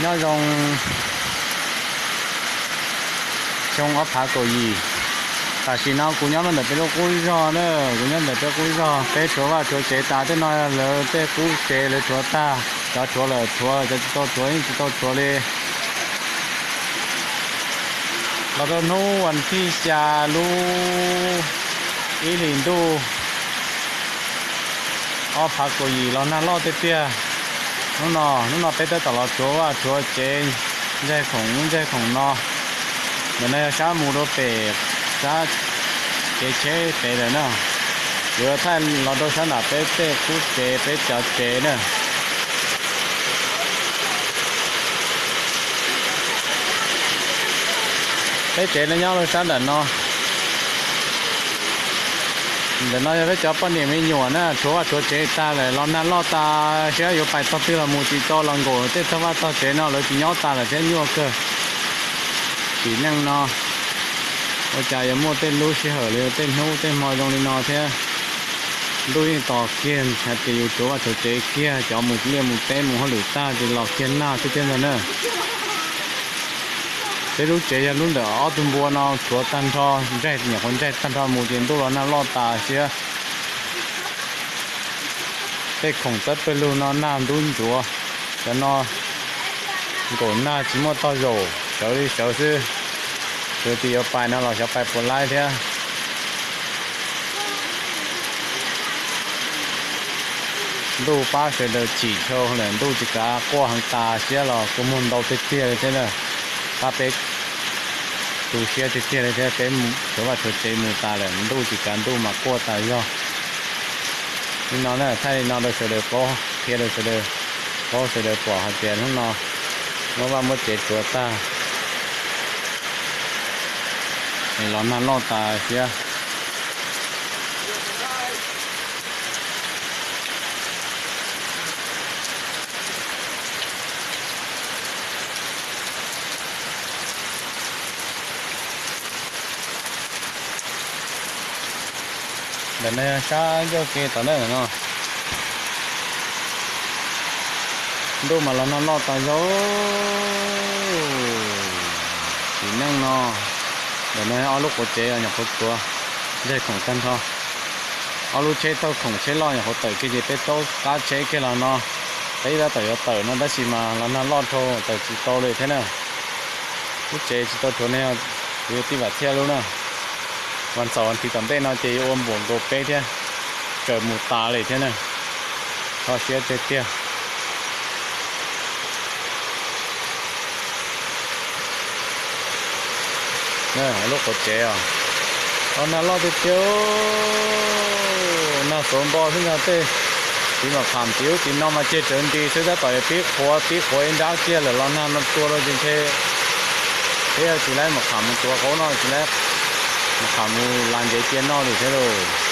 Nyob zoo xyoo ob phav kaum yim. Tam sim no kuv nyob ntawm peb lub qub zog na, kuv nyob ntawm peb qub zog, peb tshuav vaj tshuav tsev tas tej no, lawv tej qub tsev lawv tshuav tag, cov tshuav lawm tshuav, cov tsis tau tshuav yeej tsis tau tshuav li. Los rau hnub vas thib xya lub ib hlis ntuj ob phav kaum yim los nag loj tiag tiag. Hnub no, hnub no peb tab tom los tshuav vaj tshuav tsev, ntsaig khoom ub ntsaig khoom no. Ntawm no yog sab mus rau pem sab kev tsheb pem lawm na. Yuav thaij los rau sab nram peb tej qub tsev peb cov tsev na. Peb tsev no nyob rau sab nram no. Ntawm no yog peb cov poj niam me nyuam na, tshuav vaj tshuav tsev tag lawm los nag loj tas siab yuav pais tog twg los mus tsis tau los nkaum tej tog vaj tog tsev no lawv tsis nyob tas lawm thiab nyuaj kawg. Sim neej no ua cas yuav muaj tej lub sij hawm li tej hnub tej hmo zoo li no thiab. Ntuj yeej tos kiag hais tias yus tshuav vaj tshuav tsev kiag, cov mus liaj mus teb mus hauj lwm tag ces los kiag nag xwb thiab ntag na. Peb lub tsev yog lub ntawm ob tug npua no tshuav tag nrho, ntsaig nyuam qhuav ntsaig tag nrho mus ces ntuj los nag loj tas siab. Tej khoom txawb pawg lug no nag ntub ntsuav, cov no nkaum nag tsis muaj tog zaum, sawv li sawv xwb. Xyov tias yuav pais no los xyov pais puas laib thiab. Ntuj pab sawv daws chim dhau lawm, ntuj tsis kav quaj heev tas siab los kua muag ntau tiag tiag li thiab na. Pab peb tu siab tiag tiag li thiab, peb tshuav vaj tshuav tsev mus tas lawm, ntuj tsis kav ntuj mas quaj tas zog. Li no na, thaij li no rau sawv daws paub, qhia rau sawv daws paub, sawv daws pom hais tias hnub no muab vaj muab tsev tshuav tag es los nag loj tas siab. Ntawm no yog sab ncauj ke tom ntej no. Ntuj mas los nag loj tas zog. Sim neej no, ntawm no ob lub quav tsev nyuam qhuav tshuav, ntsaig khoom tag nrho. Ob lub tsheb taug khoom tsheb loj nyuam qhuav tawm kiag ces peb taub qab tsheb kiag los no. Peb tab tom yuav tawm no tab sis mas los nag loj dhau tawm tsis tau li thiab na. Lub tsev tsis tau tshuav ne, kuv yuav tij vam thiaj lub na. Vas txaum vas thiv tom ntej no ces yuav ua npaum nkaus peb thiab, tsawm mus tas li thiab na. Kho siab tiag tiag. Lub quav tsev os, los nag loj tiag tiag, nag xuav npo xwb ntag. Tej txiv mam kham tim ub tim no mas ceg tsawv nti xwb, tab tom yuav pib qhuav pib qhuav ib nrab kiag lawm los nag no tua rau ces ntshe peb tsis laib mam kham mus tuav qauv no, tsis laib mam kham mus las ntev cia noj li thiab lauj.